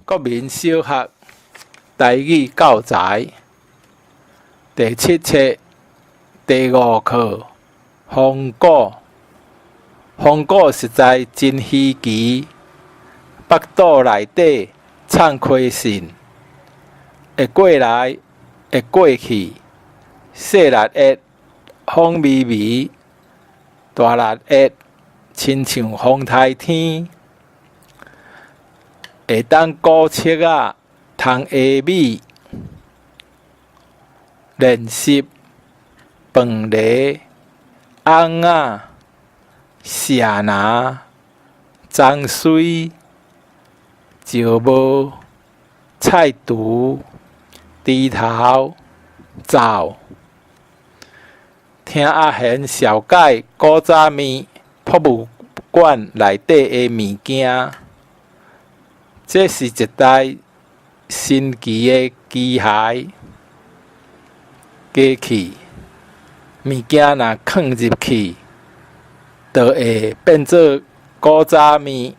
國民小學台語教材第七冊第五課風鼓。風鼓實在真稀奇，腹肚內底藏開信，會過來，會過去，細力的風微微，大力的親像風颱天，會當鼓粟仔通下米，練習飯螺、甕仔、蛇林、樟蓑、石帽、菜櫥、豬頭、灶。聽阿賢紹介古早味博物館內底的物件，這是一台神奇的機械機器，物件若囥入去，就會變做古早味。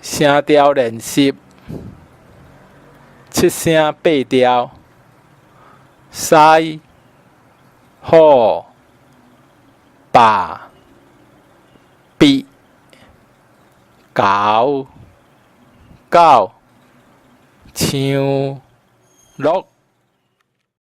聲調練習，七聲八調，師、虎、爸、筆、猴、狗、像、鹿。